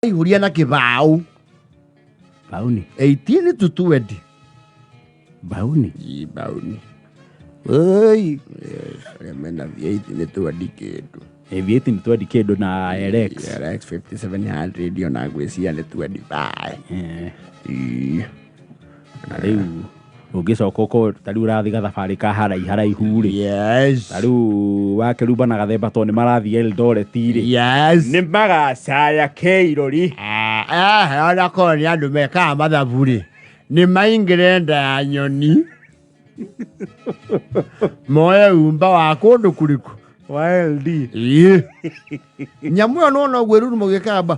Ũraihũria na kĩbaũ. Bauni. 18 to 20. Bauni. Ii, bauni. Oi. Yes, arĩa mena V8 nĩ twendi kĩndũ. V8 nĩ twendi kĩndũ na LX. RX 5700 ona ngwĩciria nĩ 25. Ii. Na rĩu ũngĩcoka ũkorwo ta rĩu ũrathiĩ gathabarĩ ka haraihu haraihu rĩ. Yes. Ta rĩu wakĩrumba na gathemba tondũ nĩ marathiĩ Eldoret rĩ. Yes. Nĩ magacaya keirori. Ah, ah, ona korwo nĩ andũ mekaga mathabu rĩ nĩ maingĩre nda ya nyoni moe umba wa kũndũ kũrĩkũ. Wa LD. Ĩĩ. Nyamũ ĩyo nona ũguo ĩruruma ũgĩkamba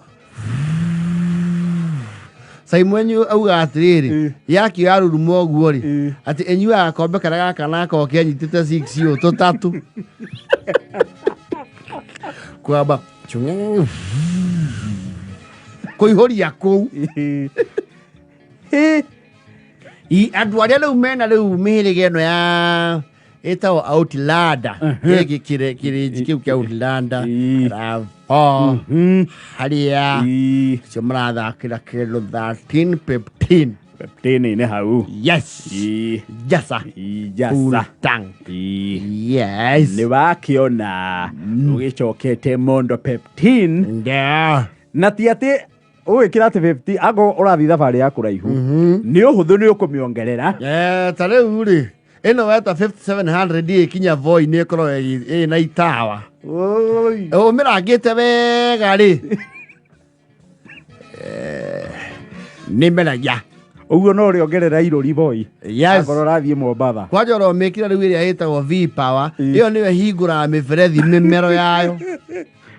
Saimwenyu auga atĩrĩrĩ, yakĩo yaruruma ũguo rĩ, atĩ ĩnyuaga gakombe karĩa gaka nako kĩanyitĩte six ũũ tũtatũ kwamba kũihũria kũu. Andũ arĩa rĩu mena rĩu mĩhĩrĩga ĩno ya ĩtagwo Outlander, gĩkĩ kĩrĩnji kĩu kĩa Outlander, RAV4, harĩa cio marathakĩra kĩndũ 13 15. 15 nĩ hau. Yes. Jasa. Jasa. Full tank. Yes. Nĩ wakĩona ũgĩcokete Mondo Peptin. Yeah. Na ti atĩ ũgwĩkĩra atĩ 50 akorwo ũrathiĩ thabarĩ ya kũraihu nĩ ũhũthũ nĩ ũkũmĩongerera. Ta rĩu rĩ ĩno weta 5700 ĩkinya Voi nĩ ĩkorwo ĩna itawa. Ũmĩrangĩte wega rĩ, nĩ meragia. Ũguo no ũrĩongerera irũri Voi. Yes. Akorwo ũrathiĩ Mombatha. Kwanja ũromĩkĩra rĩu ĩrĩa ĩtagwo V power, ĩyo nĩyo ĩhingũraga mĩberethi mĩmero yayo.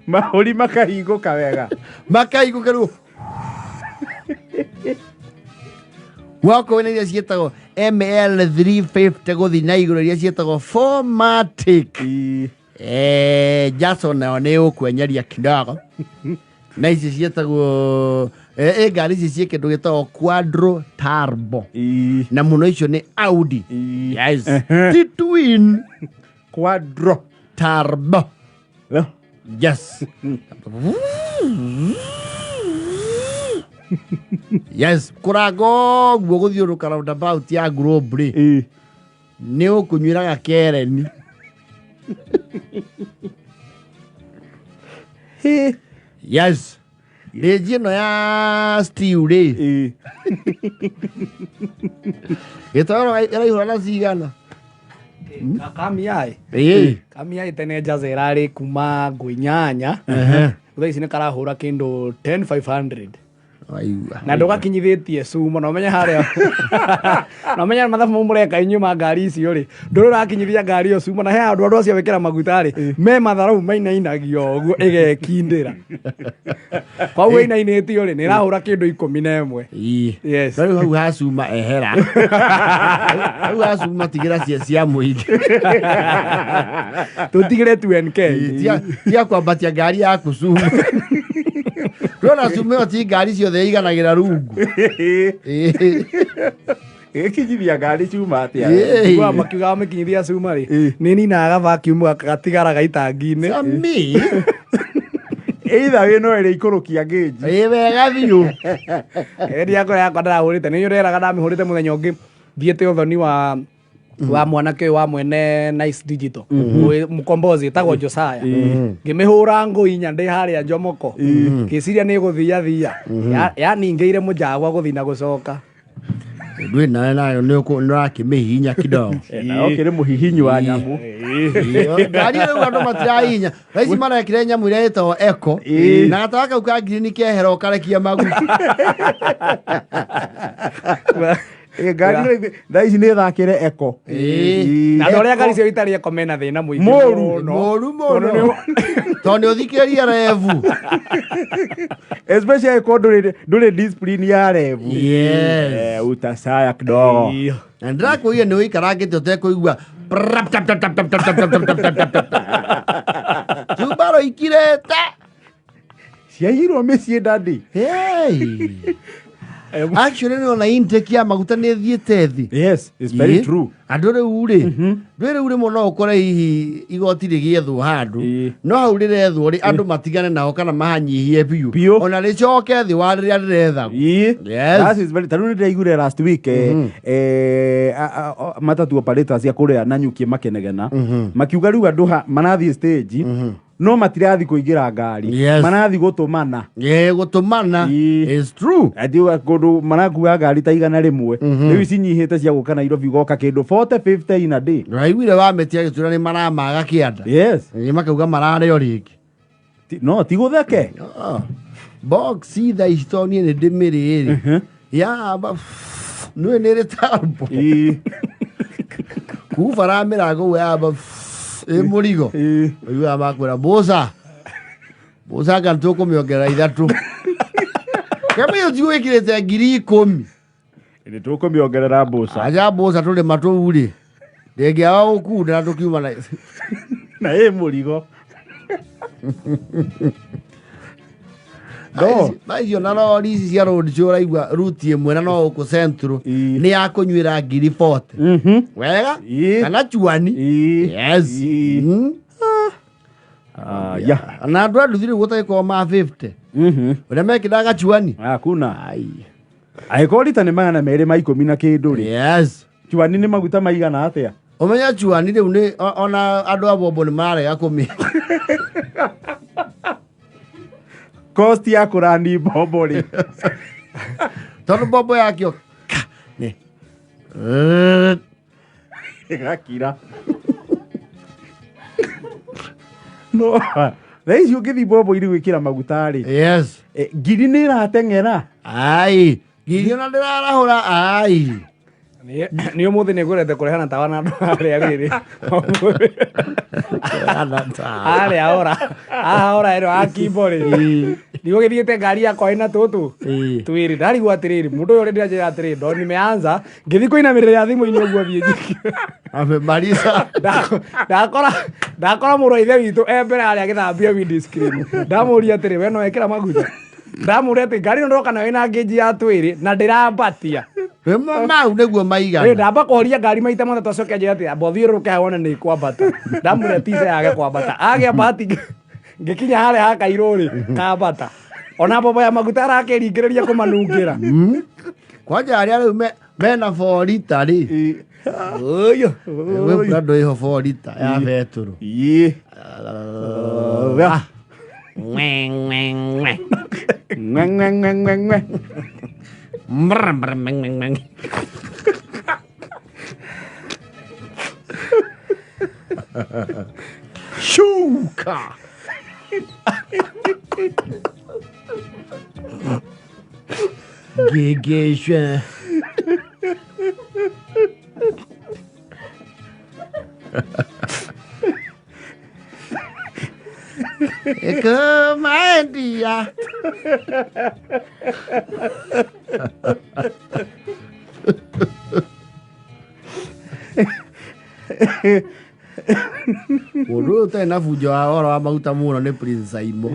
Mahũri makahingũka wega. Makahingũka rĩu. Wakorwo na iria ciĩtagwo ML350 gũthiĩ na igũrũ, iria ciĩtagwo 4MATIC. Jason nayo nĩ ũkwenyeria kidogo. Na ici ciĩtagwo ngari ici ciĩ kĩndũ gĩtagwo quadro turbo. Na mũno icio nĩ Audi. Yes. Ti twin. Quadro turbo. Yes. Yes, kũranga ũguo gũthiũrũrũka roundabout ya Globe rĩ, nĩ ũkũnyuĩra gakereni. Yes. Rĩnji ĩno ya stew rĩ, gĩtoero ĩraihũra na cigana? Kamiaĩ. Kamiaĩ tene njaza ĩrarĩ kuma ngũ inyanya. Thaa ici nĩ karahũra kĩndũ 10500. Waigua. Na ndũgakinyithĩtie cuma na ũmenye harĩa na ũmenye mathabu mau mũreka inyuĩ ma ngari icio rĩ, ndũrĩ ũrakinyithia ngari ĩyo cuma na he handũ andũ acio wĩkĩra maguta rĩ me matharau mainainagio ũguo ĩgekindĩra, koguo ĩinainĩtio rĩ nĩ ĩrahũra kĩndũ 11. Yes. Rĩu hau hacuma ehera, hau hacuma tigĩra cia mũingĩ. Tũtigĩre 2NK. Tia kwambatia ngari yaku cuma. Ndona cuma ĩyo ti ngari ciothe iganagĩra rungu. Ĩkinyithia ngari cuma atĩa? Njiguaga makiugaga mĩkinyithia cuma rĩ nĩ ninaga vacuum gatigaraga itangi-inĩ. Sami. Either wĩ no ĩrĩ ikũrũkia ngĩnji. Ĩ wega biũ. Ĩni yakwa ndĩrahũrĩte nĩ ũreraga ndamĩhũrĩte mũthenya ũngĩ thiĩte ũthoni wa mwanake ũyũ wa mwene Nice Digital. Mũkombozi ĩtagwo Josiah, ngĩmĩhũra ngũ inya ndĩ harĩa Njomoko ngĩciria nĩ gũthia thia. Yaningĩire mũjagwa gũthiĩ na gũcoka. Ndwĩ nawe nayo nĩ ũrakĩmĩhihinya kidogo. Nayo kĩrĩ mũhihinyi wa nyamũ. Ngari rĩu andũ matirahihinya thaa ici, marekire nyamũ ĩrĩa ĩtagwo eco na gatawa kau ka ngirini kehera ũkarekia maguta. Ngari rĩu thaa ici nĩ ĩthakĩre eco. Na andũ arĩa ngari cio itarĩ eco mena thĩna mũingĩ Mũru. mũno. Mũru mũno tondũ nĩ ũthikĩrĩria revu. Especially angĩkorwo ndũrĩ discipline ya revu. Yes. Utasaya kidogo. Na ndĩrakwĩria nĩ ũikarangĩte ũtekũigua prap, tap, tap, tap, tap, tap, tap, tap, tap, tap, tap, tap. Subaru ikirĩte. Ciaiyirwo mĩciĩ ndandi. Hey. Actually nĩ ona intake ya maguta nĩ ĩthiĩte thĩ. Yes, it's very Ĩĩ. true. Andũ rĩu rĩ, ndwĩ rĩu rĩmwe no ũkore hihi igoti rĩgĩethwo handũ, no hau rĩrethwo rĩ, andũ matigane nao kana mahanyihie biũ. Biũ. Ona rĩcoke thĩ wa rĩrĩa rĩrethagwo. Ĩĩ. Yes. That is very, tarĩu nĩ ndĩraiguire last week matatu operators a kũrĩa Nanyuki makenegena makiuga rĩu andũ marathiĩ stage no matirathi kũingĩra ngari. Yes. Marathi gũtũmana. Ĩĩ, gũtũmana. Ĩĩ. Is true. Ati kũndũ marakua ngari ta 100, rĩu cinyihĩte cia gũka Nairobi goka kĩndũ 40 50 in a day. Ndũraiguire wamĩti agĩtwĩra nĩ maramaga kĩanda. Yes. Nĩ makauga mararĩo rĩngĩ. No ti gũtheke. Ah, box thaa ici tondũ niĩ nĩ ndĩmĩrĩ rĩ ya nĩũĩ nĩ ĩrĩ tambo. Ĩĩ. Kubara mĩrango ũguo yamba ĩ mũrigo. Ĩĩ. Ũiguaga makwĩra mbũca mbũca anga nĩtũkũmĩongerera 3 kamwe ũthiĩ wĩkĩrĩte 10,000. Nĩ tũkũmĩongerera mbũca. Aja mbũca tũrĩma tũu rĩ ndĩngĩaga gũkunda na tũkiuma na Na ĩ mũrigo. No. Thaa icio na rori ici cia road show ũraigua ruti ĩmwe na no gũkũ Central nĩ ya kũnyuĩra 40,000. Wega. Ĩĩ. Kana chuani. Ĩĩ. Yes. Ĩĩ. Ah, ya. Na andũ a nduthi rĩu gũtagĩkorwo ma 50 ũrĩa mekĩraga gachuani. Hakuna. Ai. Angĩkorwo rita nĩ 210 na kĩndũ rĩ, Yes. chuani nĩ maguta maigana atĩa? Ũmenya chuani rĩu nĩ ona andũ a bombo nĩ mararega kũmĩ Cost ya kũrani mbombo rĩ. Tondũ bombo yakĩo ka nĩ Ĩgakira. No thaa ici ũngĩthiĩ mbombo-inĩ gwĩkĩra maguta rĩ, Yes. ngiri nĩ ĩrateng'era. Ai, ngiri ona ndĩrarahũra ai. Nĩ ũmũthĩ nĩ ngũrete kũrehana tawa na andũ arĩa rĩrĩ arĩa ora haha ora ĩno akimbo rĩ ndigũgĩthiĩte ngari yakwa ĩna tũtũ Ĩĩ. twĩrĩ ndarigwo atĩrĩrĩ mũndũ ũyũ ũrĩa ndĩranjĩra atĩrĩrĩ ndo nimeanza ngĩthiĩ kũinamĩrĩra thimũ-inĩ ũguo thiĩ njike. Amemaliza. Ndakora mũrũ wa ithe witũ e mbere harĩa agĩthambia windscreen, ndamũria atĩrĩ, we no wekĩra maguta? Ndamũria atĩ ngari ĩno ndoka nayo ĩna ngĩnji ya twĩrĩ na ndĩrambatia. Rĩmwe mau nĩguo Ĩ, maigana. ndamba kũhoria ngari maita matatũ acoke anjĩre atĩ amba ũthiũrũrũke haha wone nĩ ikwambata. Ndamũria tica yage kwambata agĩa bahati ngĩkinya harĩa ha kairũ rĩ kambata ona mbombo ya maguta arakĩringĩrĩria kũmanungĩra. Kwanja arĩa rĩu mena 4 lita rĩ. Ũyũ. Gwĩ Prado ĩho 4 lita ya betũrũ. Ĩĩ. Ah. Ngwe, ngwe, ngwe. Ngwe, ngwe, ngwe, ngwe, ngwe. Mbrr, mbrr, meng, meng, meng. Shuka. Gege Ĩkũmandia. Mũndũ ũyũ ũtarĩ na bunjo wa ũhoro wa maguta mũno nĩ Prince Saimo.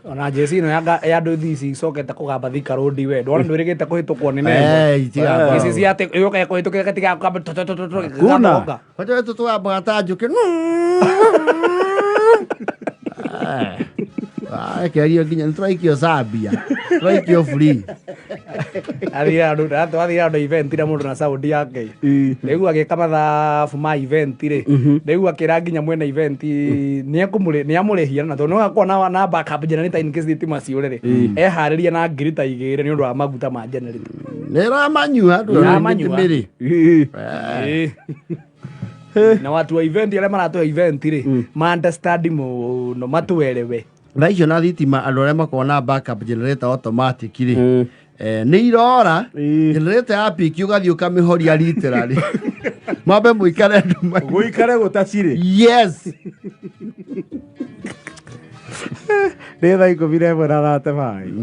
Ona jeci ĩno ya nduthi ici icokete kũgamba Thika Road we ndwona ndwĩrĩgĩte kũhĩtũkwo nĩ nembo. Eh, itigamba. Ici cia atĩ yũkaga kũhĩtũkĩra gatigaga kũgamba tũ, tũ, tũ, tũ, tũ, Hakuna. gĩgacoka. Kwanja wetu tũgambaga ta njũkĩ. Rekererio nginya nĩ tũraikio Zambia. Tũraikio free. Athire andũ twathiire andũ event na mũndũ na sound yake. Ĩĩ. Rĩu agĩka mathabu ma event rĩ, rĩu akĩra nginya mwene event nĩamũrĩhia na tondũ no akorwo na backup generator in case thitima ciũre rĩ, eharĩrie na ngiri ta 2 nĩ ũndũ wa maguta ma generator. Nĩ ĩramanyua andũ Ĩramanyua. mĩrĩ. Ĩĩ. Ĩĩ. Na watu wa event arĩa maratũhe event rĩ, ma understand mũno matwerewe. Thaa icio na thitima andũ arĩa makoragwo na backup generator automatic rĩ, nĩ irora. Ĩĩ. Generator ya piki ũgathiĩ ũkamĩhoria literally. Mambe mũikare nduma. Gũikare gũtacirĩ. Yes. Nĩ thaa 11 na 35.